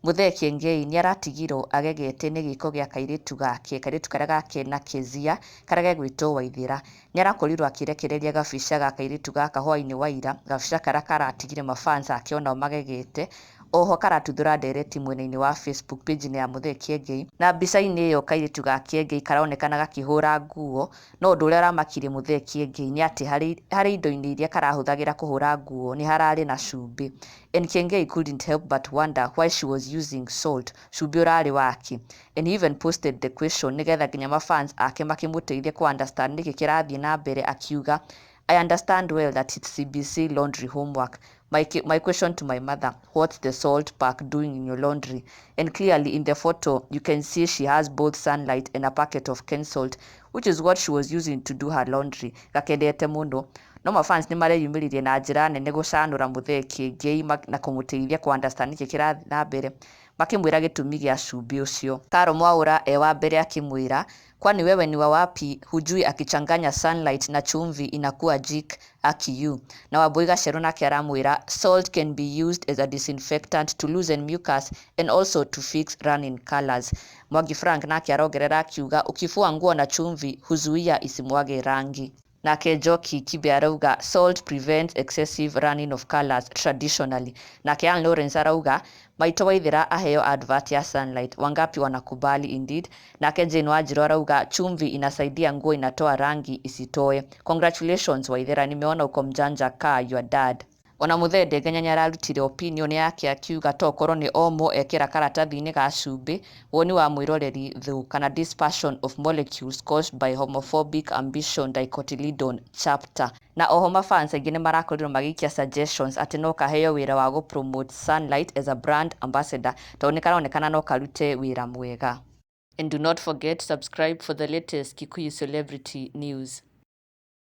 Muthee Kiengei nĩaratigirwo agegete nĩ gĩko gĩa kairĩtu gake, kairĩtu karĩa gake na Kezia karĩa gegwĩtwo Waithĩra. Nĩarakorirwo akĩrekereria gabica ga kairĩtu gaka hwaĩ-inĩ wa ira, gabica karĩa karatigire mafans ake onao magegete. Oho karatuthũra ndereti mwena-inĩ wa Facebook page-inĩ ya Muthee Kiengei, na mbica-inĩ ĩyo kairĩtu ga Kiengei karonekana gakĩhũra nguo, no ũndũ ũrĩa ũramakirie Muthee Kiengei nĩ atĩ harĩ indo-inĩ iria karahũthagĩra kũhũra nguo nĩ hararĩ na cumbĩ. And Kiengei couldn't help but wonder why she was using salt, cumbĩ ũrarĩ wake. And he even posted the question nĩgetha nginya mafans ake makĩmũteithie kũ understand nĩkĩ kĩrathiĩ na mbere, akiuga, "I understand well that it's CBC laundry homework. My question to my mother, what's the salt pack doing in your laundry? And clearly in the photo, you can see she has both sunlight and a packet of Kensalt, which is what she was using to do her laundry." Gakendete mũno. No mafans nĩ mareyumĩririe na njĩra nene gũcanũra Muthee Kiengei na kũmũteithia kũ understand nĩkĩ kĩrathiĩ na mbere, makĩmwĩra gĩtũmi gĩa cumbĩ ũcio. Caro Mwaũra e wa mbere akĩmwĩra, "Kwani wewe ni wa wapi? Hujui akichanganya sunlight na chumvi inakuwa Jik akiu." Na Wambui Gacheru nake aramwĩra, "Salt can be used as a disinfectant to loosen mucus and also to fix running colors." Mwangi Frank nake arongerera akiuga, "Ukifua nguo na chumvi huzuia isimwage rangi." Nake Njoki Kibe arauga, "Salt prevents excessive running of colors traditionally." Nake Ann Lawrence arauga, "Maitũ Waithĩra aheo advert ya Sunlight, wangapi wanakubali indeed." Nake Jane Wanjiru arauga, "Chumvi inasaidia nguo inatoa rangi isitoe. Congratulations Waithĩra, nimeona uko mjanja ka your dad." Ona Muthee Ndengenya nĩararutire opinion yake akiuga tokorwo nĩ Omo ekĩra karatathi-inĩ ga cumbĩ. Woni wa mwĩroreri thũ kana dispersion of molecules caused by homophobic ambition dicotyledon chapter. Na oho mafans aingĩ nĩ marakorirwo magĩikia suggestions atĩ no kaheo wĩra wa gũ promote Sunlight as a brand ambassador, tondũ nĩ karonekana no karute wĩra mwega. And do not forget, subscribe for the latest Kikuyu celebrity news.